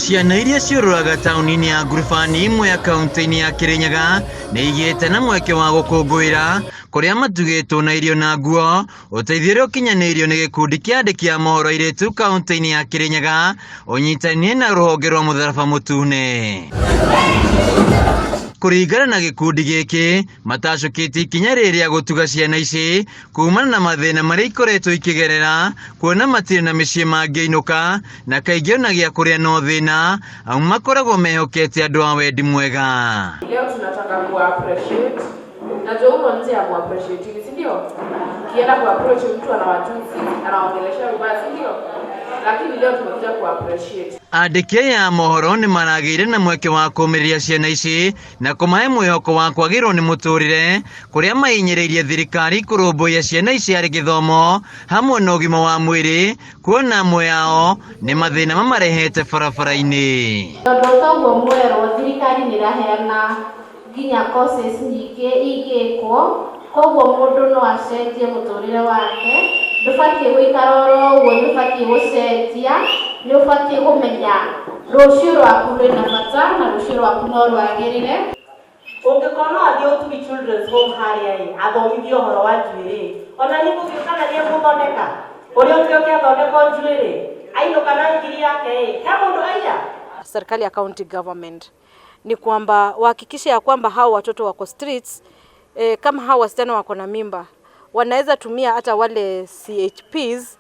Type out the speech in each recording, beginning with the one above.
Ciana iria ciũrũraga taũni-inĩ ya Ngurubani Mwea kaunti-inĩ ya Kĩrĩnyaga nĩ igĩte na mweke wa gũkũngũĩra kũrĩa matugĩtwo na irio na nguo, ũteithio ũrĩa ũkinyanĩirio nĩ gĩkundi kĩa andĩki a mohoro airĩtu kaunti-inĩ ya Kĩrĩnyaga ũnyitanĩire na rũhonge rwa mũtharaba mũtune. Kũringana na gĩkundi gĩkĩ, matacũkĩtie ikinya rĩrĩ rĩa gũtuga ciana ici kumana na mathĩna marĩa ikoretwo ikĩgerera kuona matirĩ na mĩciĩ mangĩinũka na kaingĩ ona gĩa kũrĩa no thĩna amu makoragwo mehokete andũ a wendi mwega. Leo tunataka ku appreciate. Najua huko nje ya mu appreciate, si ndio? Ukienda ku approach mtu anawatusi, anaongelesha vibaya, si ndio? Lakini leo tumekuja ku appreciate. Andĩki aya a mohoro nĩ maragĩire na mweke wa kũmĩrĩria ciana ici na kũmahe mwĩhoko wa kwagĩrwo nĩ mũtũrĩre kũrĩa mahinyĩrĩirie thirikari kũrũmbũiya ciana ici harĩ gĩthomo hamwe na ũgima wa mwĩrĩ kuona amwe ao nĩ mathĩna mamarehete barabara-inĩ. Tondũ toguo mwerwo thirikari nĩ ĩraheana nginya courses nyingĩ ingĩkwo, koguo mũndũ no acenjie mũtũrĩre wake. Ndũbatiĩ gũikara oro ũguo, nĩ ũbatiĩ gũcenjia, nĩ ũbatiĩ kũmenya rũciũ rwaku rwĩna bata na rũciũ rwaku no rwagĩrĩre. Ũngĩkorwo no athiĩ Ũtugi Children's Home harĩa ĩ athomithio ũhoro wa njuĩrĩ, ona niĩ ngũgĩũka na niĩ ngũthondeka ũrĩa ũngĩ oke athondekwo njuĩrĩ ainũka na ngiri yake ĩ he mũndũ aiya. Serikali ya county government ni kwamba wahakikishe ya kwamba hao watoto wako streets, kama hao wasichana wako na mimba, wanaweza tumia hata wale CHPs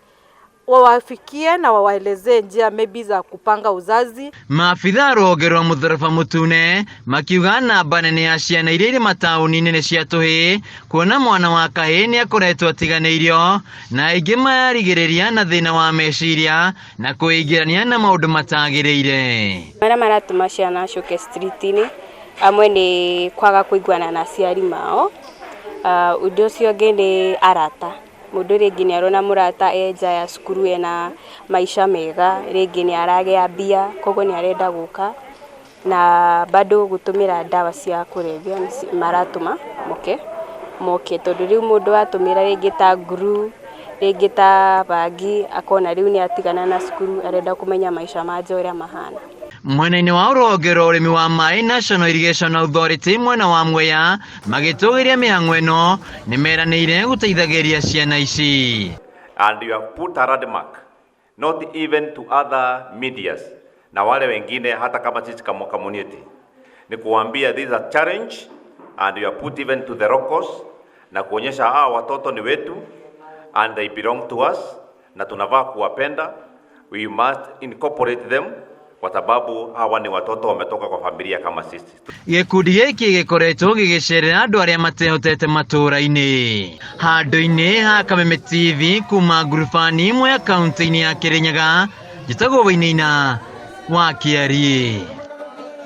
wawafikie na wawaelezee njia maybe za kupanga uzazi. Maabitha a rũhonge rwa mũtharaba mũtune makiuga namba nene ya ciana iria irĩ mataũni-inĩ nĩ cia tũhĩĩ kuona mwana wa kahĩĩ nĩ akoretwo atiganĩirio na aingĩ marigĩrĩria na thĩna wa meciria na kwĩingĩrania na maũndũ matagĩrĩire. Marĩa maratũma ciana ciũke street-inĩ amwe nĩ kwaga kũiguana na aciari mao. Ũndũ ũcio ũngĩ nĩ arata. Mũndũ rĩngĩ nĩ arona mũrata e nja ya cukuru ena maica mega, rĩngĩ nĩ aragĩa mbia, koguo nĩ arenda gũka, na bado gũtũmĩra ndawa cia kũrebia maratũma moke moke tondũ rĩu mũndũ atũmĩra rĩngĩ ta nguru, rĩngĩ ta bangi, akona rĩu nĩ atigana na cukuru, arenda kũmenya maica ma nja ũrĩa mahana. Mwena-inĩ wa rũhonge rwa ũrĩmi wa maĩ National Irrigation Authority mwena wa Mwea magĩtũgĩria mĩhang'o ĩno nĩ meranĩire gũteithagĩrĩria ciana ici. And you have put a landmark, not even to other medias na wale wengine, hata kama sisi kama community, ni kuambia this is a challenge and you have put even to the locals na kuonyesha hawa watoto ni wetu and they belong to us na tunafaa kuwapenda. We must incorporate them kwa sababu hawa ni watoto wametoka kwa familia kama sisi. Gĩkundi gĩkĩ gĩkoretwo gĩgĩcerera andũ arĩa matehotete matũũra-inĩ. Handũ-inĩ ha Kameme TV kuma Ngurubani Mwea kaunti-inĩ ya Kĩrĩnyaga, njĩtagwo Wainaina wa Kĩariĩ.